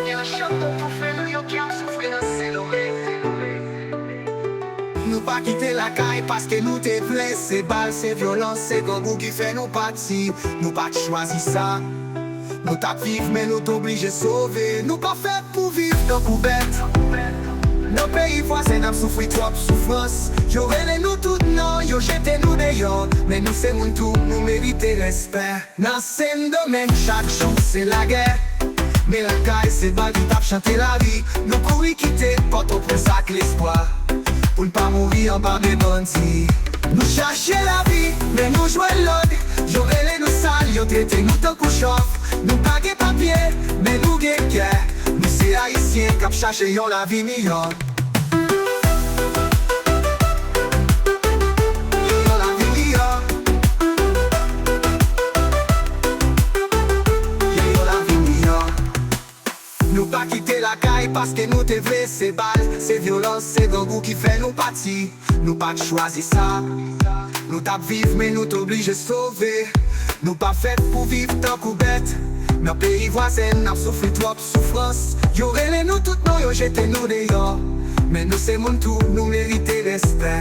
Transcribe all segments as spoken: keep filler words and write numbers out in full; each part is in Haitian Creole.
Yon chanpyon pou frè nou yo ki ap soufri nan Sendomeng. Nou pa kite lakay paske nou te vle. Se bal, se vyolans, se grangou ki fè nou pati. Nou pa t chwazi sa. Nou t ap viv, men nou t oblije sove. Nou pa fèt pou viv tankou bèt. Nan peyi vwazen, n ap soufri twòp soufrans. Yo rele nou tout non, yo jete nou deyò. Men nou se moun tou, nou merite respè. Nan Sendomeng, chak jou se lagè. Men lakay, se bal ki t ap chante lari. Nou kouri kite Pòtoprens ak lespwa pou n pa mouri anba men bandi. Nou chache lavi, men nou jwenn lòd. Yo rele nou sal, yo trete nou tankou chòf. Nou pa gen papye, men nou gen kè. Nou se Ayisyen k ap chache yon lavi miyò. Yon lavi miyò. Yon lavi miyò. Nou pa kite lakay paske nou te vle. Se bal, se vyolans, se grangou ki fè nou pati. Nou pa t chwazi sa. Nou t ap viv, men nou t oblije sove. Nou pa fèt pou viv tankou bèt. Nan peyi vwazen, n ap soufri twòp soufrans. Yo rele nou tout non, yo jete nou deyò. Men nou se moun tou, nou merite respè.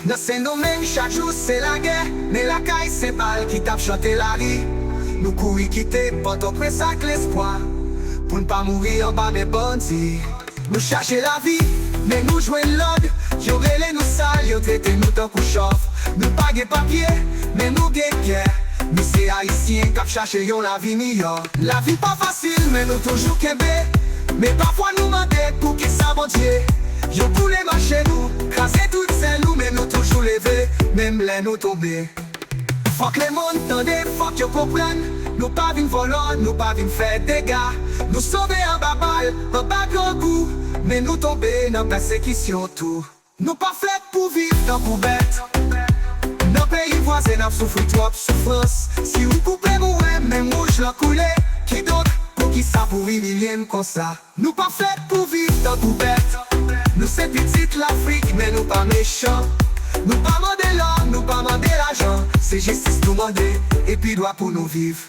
Nan Sendomeng, chak jou se lagè. Men lakay, se bal ki t ap chante lari. Nou kouri kite Pòtoprens ak lespwa pou n pa mouri anba men bandi. Nou chache lavi, men nou jwenn lòd. Yo rele nou sal, yo trete nou tankou chòf. Nou pa gen papye, men nou gen kè. Nou se Ayisyen k ap chache yon lavi miyò. Lavi pa fasil, men nou toujou kenbe. Men pafwa nou mande poukisa Bondye. Yo boule mache nou, kraze tout sèl nou, men nou toujou leve, menm lè nou tonbe. Fòk lemonn tande, fòk yo konprann. Nou pa vin vòlò, nou pa vin fè dega. Nou sove anba bal, anba grangou. Men nou tonbe nan pèsekisyon tou. Nou pa fèt pou viv tankou bèt. Nan peyi vwazen, n ap soufri twòp soufrans. Si ou koupe m, ou wè menm wouj lan koule. Kidonk, poukisa pou imilye n konsa? Nou pa fèt pou viv tankou bèt. Nou se pitit Lafrik, men nou pa mechan. Nou pa mande lò, nou pa mande lajan. Se jistis nou mande, epi dwa pou nou viv.